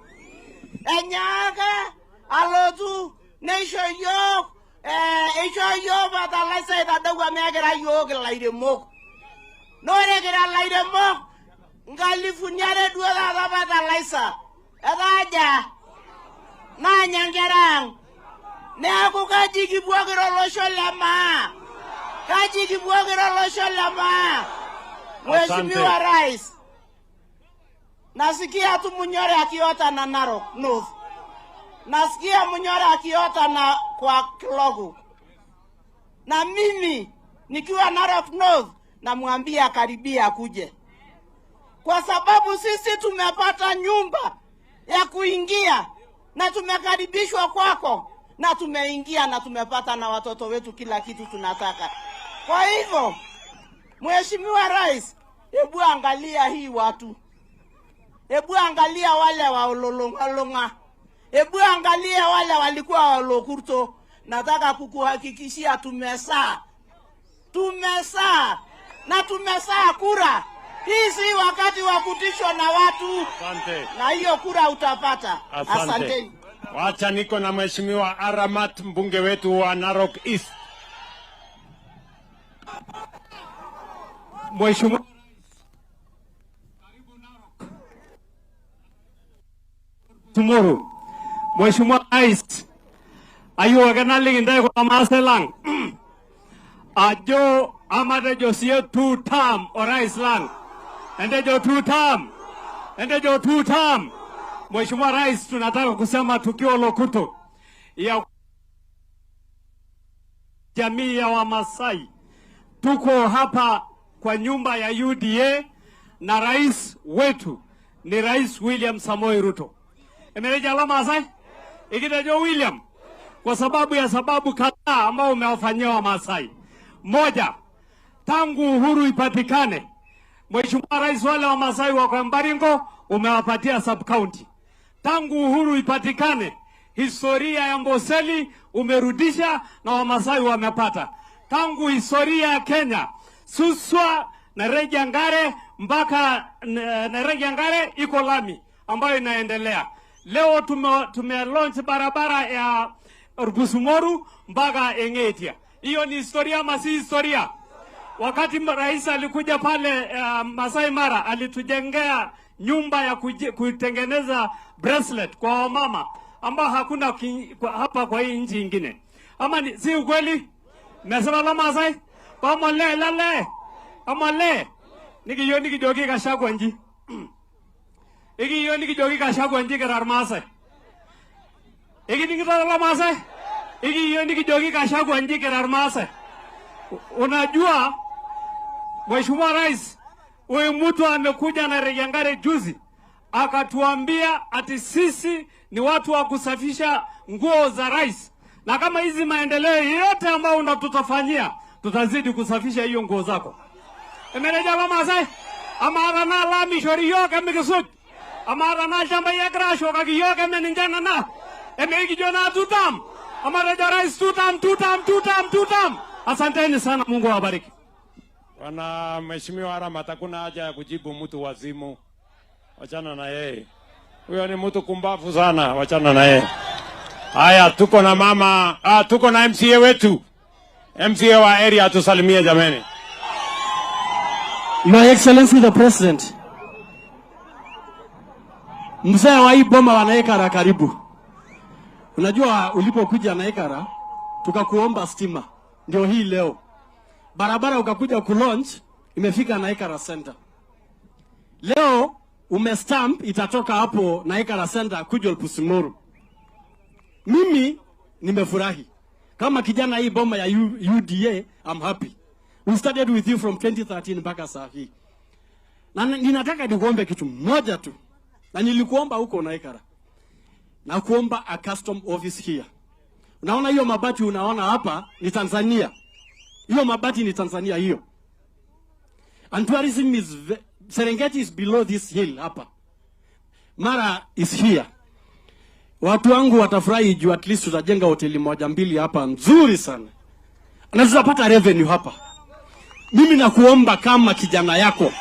Enyaaka alotu neisho yiok eishoo yiok fertilizer aitadou amu ekira yiok ilairemok. Naa ore kira ilairemok 2,000 duo taata fertilizer. Etaa aja. Naanya nkera ang'. Neeku kaji kipuo kira olosho le maa? Kaji kipuo kira olosho le maa? Mheshimiwa Rais, nasikia tu Munyore akiota na Narok North. Nasikia Munyore akiota na kwa Kilogu. Na mimi nikiwa Narok North namwambia karibia akuje. Kwa sababu sisi tumepata nyumba ya kuingia na tumekaribishwa kwako na tumeingia na tumepata na watoto wetu kila kitu tunataka. Kwa hivyo Mheshimiwa Rais, hebu angalia hii watu. Hebu angalia wale wa Ololonga. Hebu angalia wale walikuwa wa Olokurto. Nataka kukuhakikishia tumesaa. Tumesaa. Na tumesaa kura. Hii si wakati wa kutishwa na watu. Asante. Na hiyo kura utapata. Asante. Wacha niko na Mheshimiwa Aramat, mbunge wetu wa Narok East. Mheshimiwa Rais, karibu Narok. Tomorrow. Mheshimiwa Rais, ayieu ake naliki ntae kulo maasai lang ajo amatejo siye two term orais lang. Entejo two term. Entejo two term. Mheshimiwa Rais, tunataka kusema tukio Lokuto ya jamii ya Wamasai. Tuko hapa kwa nyumba ya UDA na rais wetu ni Rais William Samoei Ruto. Emereja la Maasai? Ikitejo William kwa sababu ya sababu kadhaa ambao umewafanyia Wamasai. Moja, tangu uhuru ipatikane, Mheshimiwa Rais, wale Wamasai wa Mbaringo umewapatia sub county. Tangu uhuru ipatikane, historia ya Amboseli umerudisha na Wamasai wamepata. Tangu historia ya Kenya, Suswa na Ngare mpaka Ngare iko lami ambayo inaendelea. Leo tume launch barabara ya Orbusumoru mpaka Engetia. Hiyo ni historia ama si historia? Wakati rais alikuja pale Masai Mara alitujengea nyumba ya kutengeneza bracelet kwa wamama ambao hakuna hapa kwa hii nchi nyingine. Ama ni, si ukweli? Mesema la Masai? Pamole lale. Amole. Nikiyo nikijoki Gachagua nji. Ikiyo nikijoki Gachagua nji kera Masai. Iki nikitaka la Masai? Ikiyo nikijoki Gachagua nji kera Masai. Unajua Mheshimiwa Rais, huyu mtu amekuja na Rejangare juzi akatuambia ati sisi ni watu wa kusafisha nguo za rais, na kama hizi maendeleo yote ambayo unatutafanyia tutazidi kusafisha hiyo nguo zako. Emereja la Masai ama ana la mishori yoke mikisuj. Amaa tenaa ilchambai egira ashukaki iyiok eme ninche nena. Emekijo naa tutam. Amatejo rais tutam, tutam, tutam, tutam. Asanteni sana, Mungu awabariki. Bwana Mheshimiwa Arama, hakuna haja ya kujibu mtu wazimu. Wachana na yeye. Huyo ni mtu kumbafu sana, wachana na yeye. Haya, tuko na mama, tuko na MCA wetu. MCA wa area, tusalimie jameni. Your Excellency the President. Mzee wa hii boma wa Naikara, karibu. Unajua ulipokuja Naikara tukakuomba stima, ndio hii leo. Barabara ukakuja kulaunch, imefika Naikara Center. Leo umestamp itatoka hapo Naikara Center kuja Olpusimoru. Mimi nimefurahi. Kama kijana hii boma ya UDA, I'm happy. We started with you from 2013 mpaka saa hii. Na ninataka nikuombe kitu moja tu. Na nilikuomba huko Naikara. Na kuomba a custom office here. Unaona hiyo mabati unaona hapa ni Tanzania. Hiyo mabati ni Tanzania hiyo. And tourism is Serengeti is below this hill hapa. Mara is here. Watu wangu watafurahi juu at least tutajenga hoteli moja mbili hapa nzuri sana. Na tutapata revenue hapa. Mimi nakuomba kama kijana yako.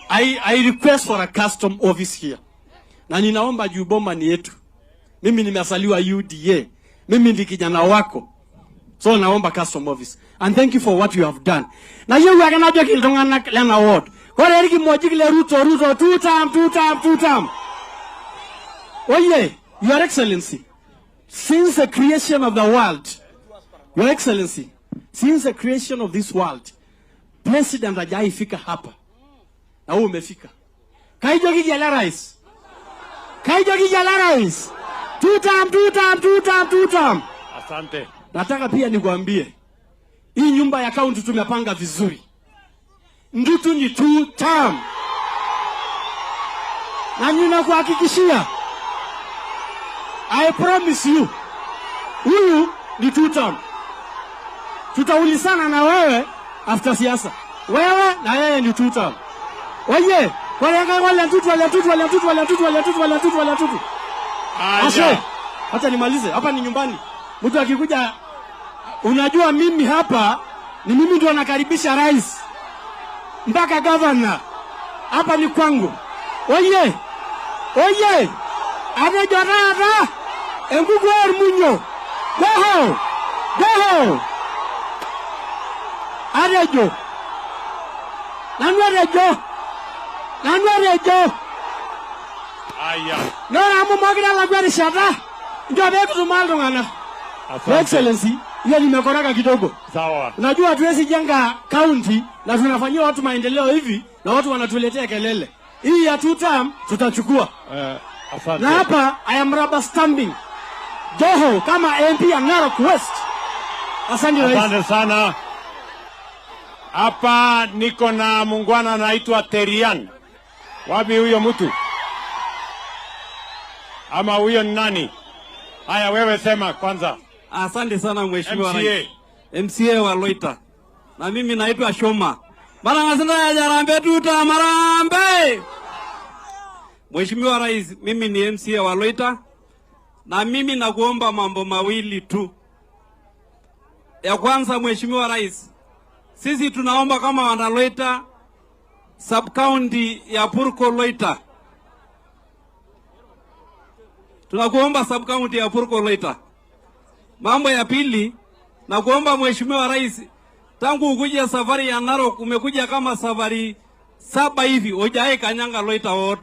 I request for a custom office here. Na ninaomba juu boma ni yetu. Mimi nimesaliwa UDA. Mimi ndi kijana wako. So naomba custom office. And thank you for what you have done. Na hiyo waka iltung'anak lena ward. Kore erkimojik le Ruto, Ruto, two term, two term, two term. Oye, Your Excellency, since the creation of the world, Your Excellency, since the creation of this world, President hajaifika hapa. Na wewe umefika. Kaijoki jela rais. Kaijoki jela rais. Two term, two term, two term, two term. Asante. Nataka pia nikuambie, hii nyumba ya county tumepanga vizuri. Ndutu ni two term. Na ninakuhakikishia, I promise you, huyu ni two term. Tutaulizana na wewe after siasa. Wewe na yeye ni two term. Oye, wale ntutu, wale ntutu, wale ntutu, wale ntutu, wale ntutu, wale ntutu, wale ntutu. Ashe, hata nimalize, hapa ni nyumbani. Mtu akikuja, unajua mimi hapa ni mimi ndio nakaribisha rais mpaka governor. Hapa ni kwangu. Oye, oye, atejo taata enkuku ormunyo. Goho, goho. Atejo, nanu atejo, nanu atejo. Aya. Nora amu mokire elakwa erishata, njo peekitumaa iltung'anak. Your Excellency, hiyo nimekoroga kidogo. Sawa. Unajua hatuwezi jenga county na tunafanyia watu maendeleo hivi na watu wanatuletea kelele. Hii ya two term tutachukua. Asante. Na hapa I am rubber stamping Joho kama MP ya Narok West. Asante rais. Asante sana. Hapa niko na muungwana anaitwa Terian. Wapi huyo mtu? Ama huyo ni nani? Haya, wewe sema kwanza. Asante sana Mheshimiwa Rais. MCA wa Loita. Na mimi naitwa Shoma. Mara ngasina ya Jarambe tuta marambe. Mheshimiwa Rais, mimi ni MCA wa Loita. Na mimi nakuomba mambo mawili tu. Ya kwanza Mheshimiwa Rais, sisi tunaomba kama wana Loita sub county ya Purko Loita. Tunakuomba sub county ya Purko Loita. Mambo ya pili, nakuomba Mheshimiwa Rais, tangu ukuja safari ya Narok umekuja kama safari 7 hivi, hujawahi kanyanga Loita Ward.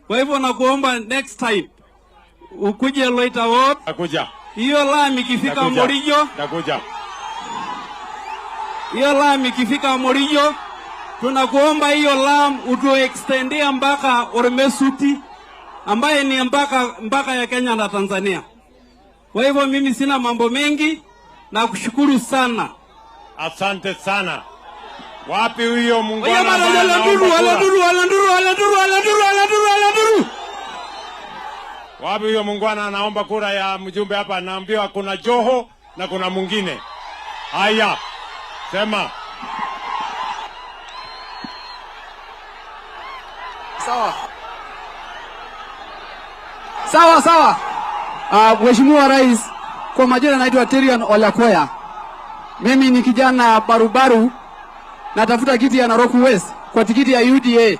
Kwa hivyo nakuomba next time ukuje Loita Ward. Nakuja. Hiyo lami ikifika Morijo. Nakuja. Hiyo lami ikifika Morijo, tunakuomba hiyo lam utuextendia mpaka Ormesuti, ambaye ni mpaka ya Kenya na Tanzania. Kwa hivyo mimi sina mambo mengi na kushukuru sana. Asante sana. Wapi huyo muungwana? Wapi huyo muungwana anaomba kura ya mjumbe hapa? Naambiwa kuna Joho na kuna mwingine. Haya, sema. Sawa. Sawa sawa. Mheshimiwa Rais, kwa majina naitwa Tyrion Olakoya. Mimi ni kijana barubaru, natafuta kiti ya Narok West kwa tikiti ya UDA.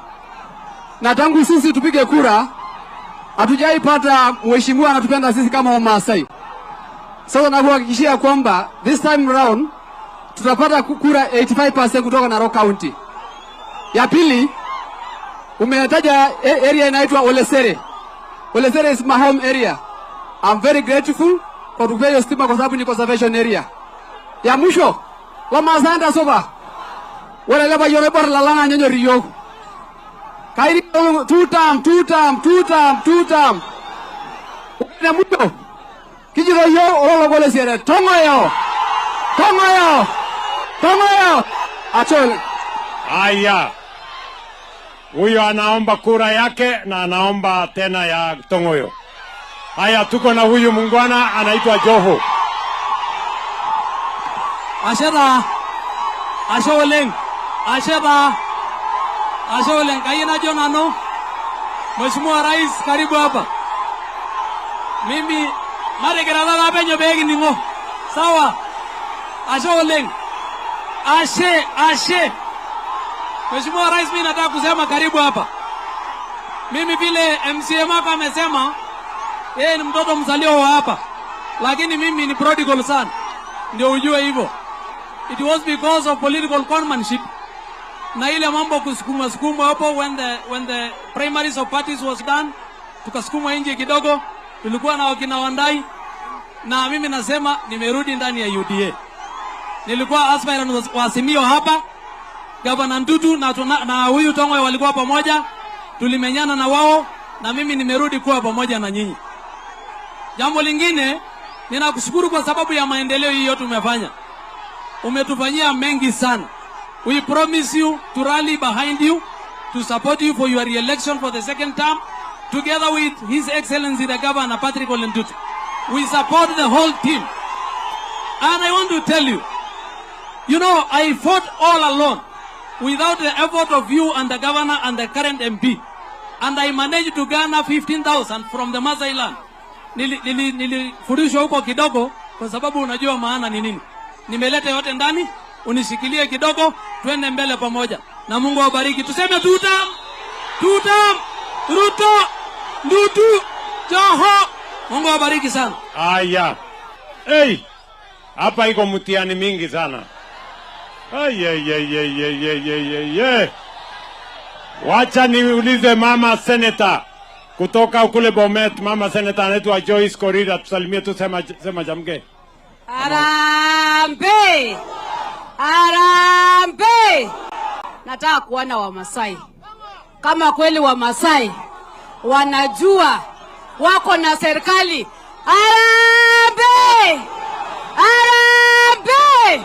Na tangu sisi tupige kura hatujaipata mheshimiwa anatupenda sisi kama Wamasai. Sasa nakuhakikishia kwamba this time round tutapata kura 85% kutoka Narok County. Ya pili, umetaja area inaitwa Olesere. Olesere is my home area. I'm very grateful kwa kutupea hiyo stima kwa sababu ni conservation area. Ya mwisho, Wamasai ndasoba. Wale leba yone bor lalanga nyonyo riyo. Kairi two term, two term, two term, two term. Na mwisho, kijiro yo ololo Olesere. Tongoyo. Tongoyo. Tongoyo. Achole. Haya, huyo anaomba kura yake na anaomba tena ya Tongoyo. Haya, tuko na huyu mungwana anaitwa Joho. Ashera, ashe oleng, ashera, ashe oleng. Kayi najo nanu, Mheshimiwa Rais, karibu hapa. Mimi maregerala penyo begi ningo. Sawa. Ashe oleng. Ashe, ashe. Mheshimiwa Rais, mimi nataka kusema karibu hapa. Mimi vile MCM hapa amesema yeye ni mtoto mzaliwa wa hapa, lakini mimi ni prodigal son. Ndio ujue hivyo. It was because of political conmanship na ile mambo kusukuma sukuma hapo when the primaries of parties was done, tukasukuma nje kidogo, tulikuwa na wakina Wandai, na mimi nasema nimerudi ndani ya UDA. Nilikuwa aspirant wa Azimio hapa, Gavana Ntutu na huyu Tongwe walikuwa pamoja, tulimenyana na wao, na mimi nimerudi kuwa pamoja na nyinyi. Jambo lingine, ninakushukuru kwa sababu ya maendeleo hii yote umefanya. Umetufanyia mengi sana. We promise you to rally behind you, to support you for your re-election for the second term, together with His Excellency the Governor Patrick Ole Ntutu. We support the whole team. And I want to tell you, I fought all alone without the effort of you and the governor and the current MP. And I managed to garner 15,000 from the Masai land. Nilifurishwa huko kidogo kwa sababu unajua maana ni nini. Nimeleta yote ndani, unishikilie kidogo, twende mbele pamoja. Na Mungu awabariki. Tuseme tutam, tutam, Ruto, Ntutu, Joho. Mungu awabariki sana. Haya. Hey, hapa iko mtihani mingi sana. Ay, ay, ay, ay, ay, ay, ay, ay, ay. Wacha niulize mama senator kutoka kule Bomet. Mama senator anaitwa Joyce Korira, tusalimie tu, sema, sema jamke. Harambee! Harambee! Nataka kuona Wamasai kama kweli Wamasai wanajua wako na serikali. Harambee! Harambee!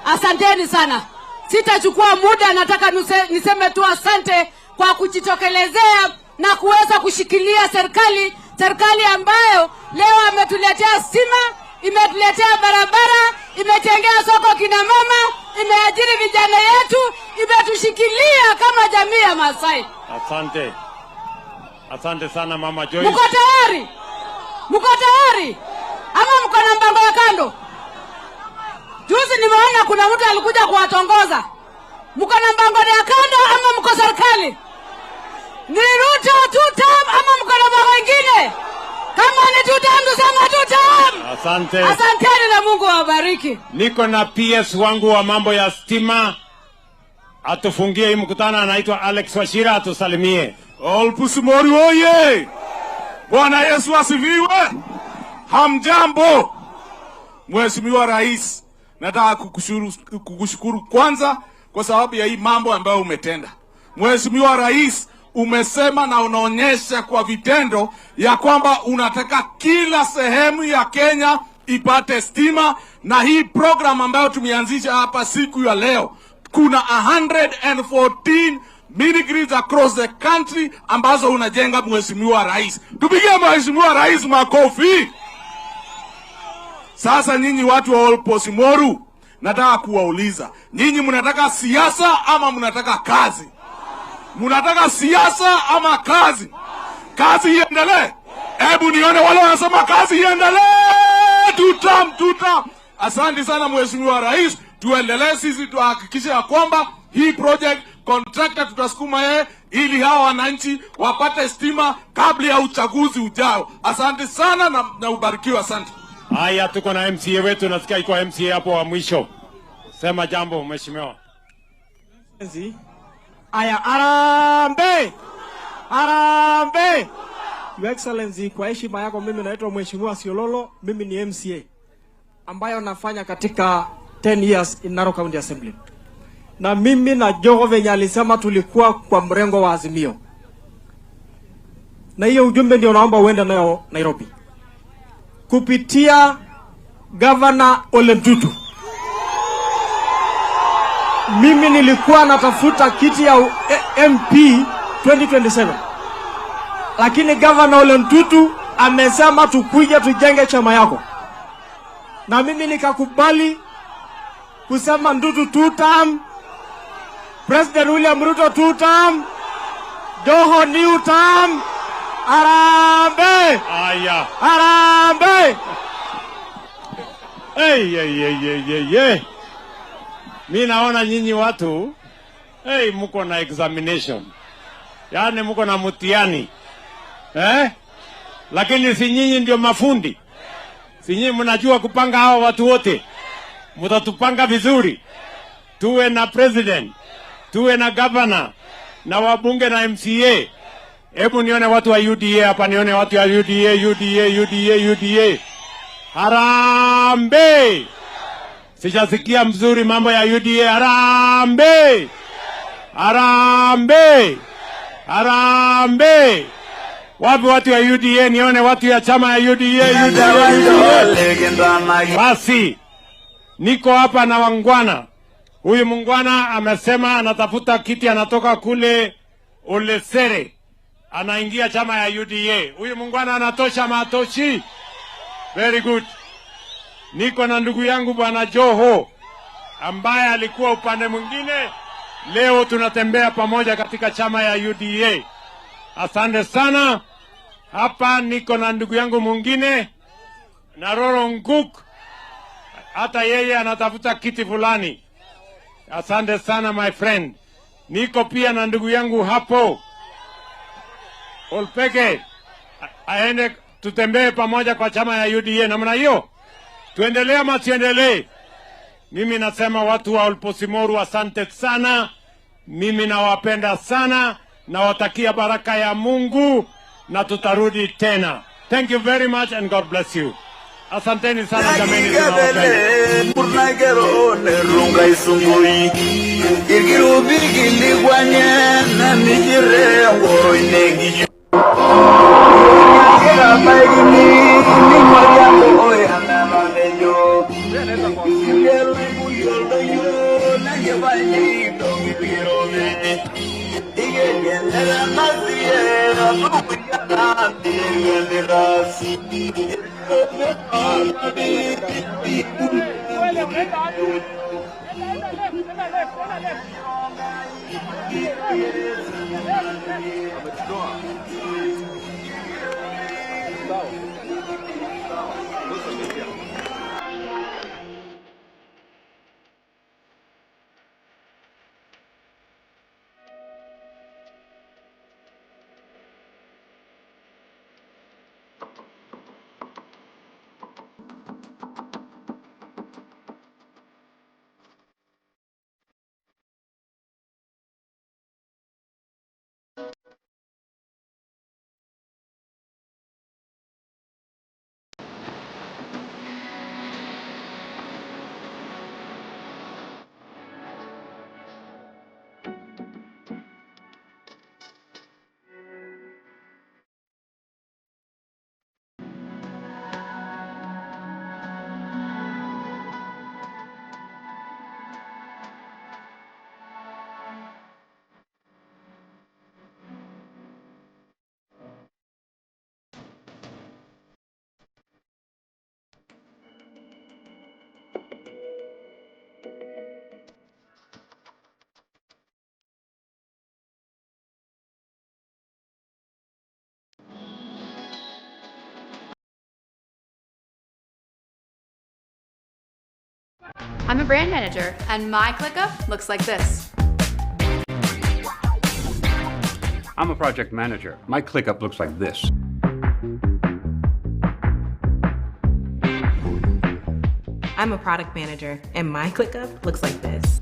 Asanteni sana. Sitachukua muda, nataka niseme tu asante kwa kujitokelezea na kuweza kushikilia serikali, serikali ambayo leo ametuletea stima, imetuletea barabara, imetengea soko kina mama, imeajiri vijana yetu, imetushikilia kama jamii ya Masai. Asante. Asante sana, Mama Joyce. Mko tayari? Mko tayari? Ama mko na mpango ya kando? Juzi nimeona kuna mtu alikuja kuwatongoza. Mko na mpango ya kando ama mko serikali? Ni Ruto two term ama mko na mpango ingine? Kama ni two term, tusema two term. Asante. Asanteni na Mungu awabariki. Niko na PS wangu wa mambo ya stima, atufungie hii mkutano, anaitwa Alex Wachira, atusalimie. Olpusimori oye! Bwana Yesu asifiwe! Hamjambo? Mheshimiwa Rais, nataka kukushukuru kwanza kwa sababu ya hii mambo ambayo umetenda. Mheshimiwa Rais, umesema na unaonyesha kwa vitendo ya kwamba unataka kila sehemu ya Kenya ipate stima, na hii program ambayo tumeanzisha hapa siku ya leo, kuna 114 mini grids across the country ambazo unajenga, Mheshimiwa Rais. Tupigie Mheshimiwa Rais makofi. Sasa nyinyi watu wa Olposimoru, nataka kuwauliza, nyinyi mnataka siasa ama mnataka kazi? Mnataka siasa ama kazi? Kazi iendelee. Hebu nione wale wanasema kazi iendelee. Tutam, tutam. Asante sana Mheshimiwa Rais, tuendelee sisi tuhakikishe ya kwamba hii project contractor tutasukuma yeye ili hawa wananchi wapate stima kabla ya uchaguzi ujao. Asante sana na ubarikiwe, asante. Haya, tuko na MCA wetu, nasikia iko MCA hapo wa mwisho. Sema jambo mheshimiwa. Aya, harambee! Harambee! Your Excellency, kwa heshima yako mimi naitwa Mheshimiwa Siololo, mimi ni MCA ambayo nafanya katika 10 years in Narok County Assembly. Na mimi na Joho venye alisema tulikuwa kwa mrengo wa Azimio. Na hiyo ujumbe ndio naomba uende nayo Nairobi. Kupitia Governor Ole Ntutu. Mimi nilikuwa natafuta kiti ya MP 2027. Lakini Governor Ole Ntutu amesema tukuje tujenge chama yako. Na mimi nikakubali kusema Ntutu 2 term, President William Ruto 2 term, Joho new term. Harambee! Aya. Harambee! Hey, hey, hey, hey, hey, hey. Mi naona nyinyi watu, hey, mko na examination. Yaani mko na mtihani. Eh? Lakini si nyinyi ndio mafundi. Si nyinyi mnajua kupanga hao watu wote. Mtatupanga vizuri. Tuwe na president, tuwe na governor, na wabunge na MCA. Hebu nione watu wa UDA hapa, nione watu wa UDA, UDA, UDA, UDA. Harambee! Sijasikia mzuri mambo ya UDA. Harambee! Harambee! Harambee! Wapi watu ya UDA? Nione watu ya chama ya UDA, UDA, UDA. Basi, niko hapa na wangwana. Huyu mungwana amesema anatafuta kiti, anatoka kule Olesere, anaingia chama ya UDA. Huyu mungwana anatosha matoshi. Very good. Niko na ndugu yangu Bwana Joho ambaye alikuwa upande mwingine. Leo tunatembea pamoja katika chama ya UDA. Asante sana. Hapa niko na ndugu yangu mwingine Naroro Nguk, hata yeye anatafuta kiti fulani. Asante sana my friend. Niko pia na ndugu yangu hapo Olpeke, aende tutembee pamoja kwa chama ya UDA namna hiyo. Tuendelee ama tuendelee? Mimi nasema watu wa Olposimoru asante sana. Mimi nawapenda sana, nawatakia baraka ya Mungu na tutarudi tena. Thank you very much and God bless you. Asanteni sana jameni, tunawapenda. I'm a brand manager, and my ClickUp looks like this. I'm a project manager. My ClickUp looks like this. I'm a product manager, and my ClickUp looks like this.